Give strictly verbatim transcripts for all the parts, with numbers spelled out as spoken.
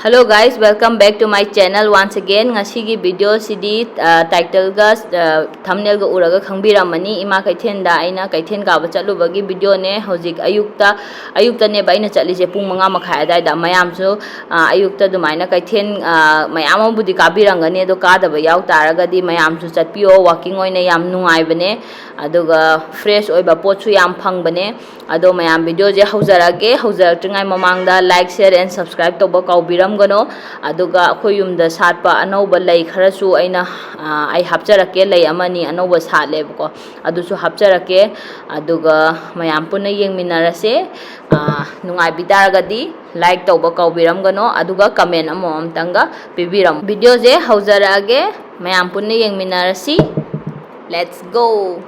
Hello guys, welcome back to my channel once again. ꯉꯁꯤꯒꯤ video ꯁꯤꯗꯤ, ꯑ, title ꯒ, ꯑ, thumbnail ꯒ ꯎꯔꯒ ꯈꯪꯕꯤꯔꯝꯃꯅꯤ, ꯏꯃꯥ ꯀꯩꯊꯦꯜꯗ ꯑꯩꯅ ꯀꯩꯊꯦꯜ ꯀꯥꯕ ꯆꯠꯂꯨꯕꯒꯤ video ꯅꯦ꯫ ꯍꯧꯖꯤꯛ ꯑꯌꯨꯛꯇ, ꯑꯌꯨꯛꯇꯅꯦꯕ ꯑꯩꯅ ꯆꯠꯂꯤꯁꯦ, ꯄꯨꯡ ꯃꯉꯥ ꯃꯈꯥꯏ ꯑꯗꯥꯏꯗ꯫ ꯃꯌꯥꯝꯁꯨ, ꯑ, ꯑꯌꯨꯛꯇ ꯑꯗꯨꯃꯥꯏꯅ ꯀꯩꯊꯦꯜ, ꯑ, ꯃꯌꯥꯝ ꯑꯃꯕꯨꯗꯤ ꯀꯥꯕꯤꯔꯝꯒꯅꯤ, ꯑꯗꯣ ꯀꯥꯗꯕ ꯌꯥꯎ ꯇꯥꯔꯒꯗꯤ ꯃꯌꯥꯝꯁꯨ ꯆꯠꯄꯤꯌꯣ, walking ꯑꯣꯏꯅ ꯌꯥꯝ ꯅꯨꯡꯉꯥꯏꯕꯅꯦ, ꯑꯗꯨꯒ fresh ꯑꯣꯏꯕ ꯄꯣꯠꯁꯨ ꯌꯥꯝ ꯐꯪꯕꯅꯦ꯫ ꯑꯗꯣ ꯃꯌꯥꯝ video ꯁꯦ ꯍꯧꯖꯔꯛꯑꯒꯦ꯫ ꯍꯧꯖꯔꯛꯇ꯭ꯔꯤꯉꯩ ꯃꯃꯥꯡꯗ like, share and subscribe ꯇꯧꯕ ꯀꯥꯎꯕꯤꯔꯝꯒꯅꯣ꯫ ꯑꯗꯨꯒ ꯑꯩꯈꯣꯏ ꯌꯨꯝꯗ ꯁꯥꯠꯄ ꯑꯅꯧꯕ ꯂꯩ ꯈꯔꯁꯨ ꯑꯩꯅ, ꯑ, ꯑꯩ ꯍꯥꯞꯆꯔꯛꯀꯦ꯫ ꯂꯩ ꯑꯃꯅꯤ ꯑꯅꯧꯕ ꯁꯥꯠꯂꯦꯕꯀꯣ, ꯑꯗꯨꯁꯨ ꯍꯥꯞꯆꯔꯛꯀꯦ꯫ ꯑꯗꯨꯒ ꯃꯌꯥꯝ ꯄꯨꯟꯅ ꯌꯦꯡꯃꯤꯟꯅꯔꯁꯦ꯫ ꯑ, ꯅꯨꯡꯉꯥꯏꯕꯤ ꯇꯥꯔꯒꯗꯤ like ꯇꯧꯕ ꯀꯥꯎꯕꯤꯔꯝꯒꯅꯣ, ꯑꯗꯨꯒ comment ꯑꯃꯃꯝꯇꯪꯒ ꯄꯤꯕꯤꯔꯝꯃꯣ꯫ Video ꯁꯦ ꯍꯧꯖꯔꯛꯑꯒꯦ, ꯃꯌꯥꯝ ꯄꯨꯟꯅ ꯌꯦꯡꯃꯤꯟꯅꯔꯁꯤ꯫ Let's go!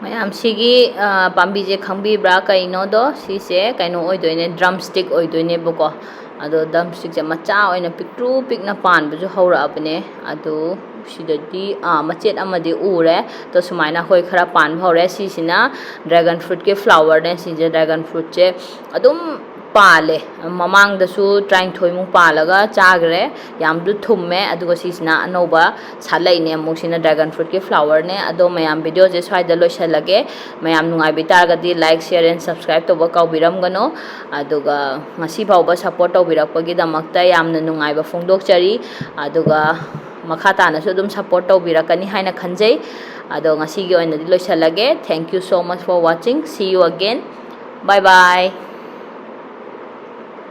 ꯃꯌꯥꯝ, ꯁꯤꯒꯤ ꯄꯥꯝꯕꯤꯁꯦ ꯈꯪꯕꯤꯕ꯭ꯔꯥ ꯀꯩꯅꯣꯗꯣ? ꯁꯤꯁꯦ ꯀꯩꯅꯣ ꯑꯣꯏꯗꯣꯏꯅꯦ, ꯗ꯭ꯔꯝ ꯁ꯭ꯇꯤꯛ ꯑꯣꯏꯗꯣꯏꯅꯦꯕꯀꯣ꯫ ꯑꯗꯣ ꯗ꯭ꯔꯝ ꯁ꯭ꯇꯤꯛꯁꯦ ꯃꯆꯥ ꯑꯣꯏꯅ ꯄꯤꯛꯇ꯭ꯔꯨ ꯄꯤꯛꯅ ꯄꯥꯟꯕꯁꯨ ꯍꯧꯔꯛꯑꯕꯅꯦ꯫ ꯑꯗꯣ ꯁꯤꯗꯗꯤ ꯃꯆꯦꯠ ꯑꯃꯗꯤ ꯎꯔꯦ꯫ ꯑꯗꯣ ꯁꯨꯃꯥꯏꯅ ꯑꯩꯈꯣꯏ ꯈꯔ ꯄꯥꯟꯕ ꯍꯧꯔꯦ꯫ ꯁꯤꯁꯤꯅ ꯗ꯭ꯔꯦꯒꯟ ꯐ꯭ꯔꯨꯠꯀꯤ ꯐ꯭ꯂꯥꯋꯔꯅꯦ꯫ ꯁꯤꯁꯦ ꯗ꯭ꯔꯦꯒꯟ ꯐ꯭ꯔꯨꯠꯁꯦ ꯑꯗꯨꯝ ꯄꯥꯜꯂꯦ꯫ ꯃꯃꯥꯡꯗꯁꯨ ꯇꯔꯥꯅꯤꯊꯣꯏꯃꯨꯛ ꯄꯥꯜꯂꯒ ꯆꯥꯈ꯭ꯔꯦ꯫ ꯌꯥꯝꯁꯨ ꯊꯨꯝꯃꯦ꯫ ꯑꯗꯨꯒ ꯁꯤꯁꯤꯅ ꯑꯅꯧꯕ ꯁꯥꯠꯂꯛꯏꯅꯦ꯫ ꯑꯃꯨꯛ ꯁꯤꯅ ꯗ꯭ꯔꯦꯒꯟ ꯐ꯭ꯔꯨꯠꯀꯤ ꯐ꯭ꯂꯥꯋꯔꯅꯦ꯫ ꯑꯗꯣ ꯃꯌꯥꯝ, ꯚꯤꯗꯤꯑꯣꯁꯦ ꯁ꯭ꯋꯥꯏꯗ ꯂꯣꯏꯁꯤꯜꯂꯒꯦ꯫ ꯃꯌꯥꯝ ꯅꯨꯡꯉꯥꯏꯕꯤ ꯇꯥꯔꯒꯗꯤ like, share and subscribe ꯇꯧꯕ ꯀꯥꯎꯕꯤꯔꯝꯒꯅꯨ꯫ ꯑꯗꯨꯒ ꯉꯁꯤ ꯐꯥꯎꯕ ꯁꯞꯄꯣꯔꯠ ꯇꯧꯕꯤꯔꯛꯄꯒꯤꯗꯃꯛꯇ ꯌꯥꯝꯅ ꯅꯨꯡꯉꯥꯏꯕ ꯐꯣꯡꯗꯣꯛꯆꯔꯤ꯫ ꯑꯗꯨꯒ ꯃꯈꯥ ꯇꯥꯅꯁꯨ ꯑꯗꯨꯝ ꯁꯞꯄꯣꯔꯠ ꯇꯧꯕꯤꯔꯛꯀꯅꯤ ꯍꯥꯏꯅ ꯈꯟꯖꯩ꯫ ꯑꯗꯣ ꯉꯁꯤꯒꯤ ꯑꯣꯏꯅꯗꯤ ꯂꯣꯏꯁꯤꯜꯂꯒꯦ꯫ Thank you so much for watching. See you again. Bye bye.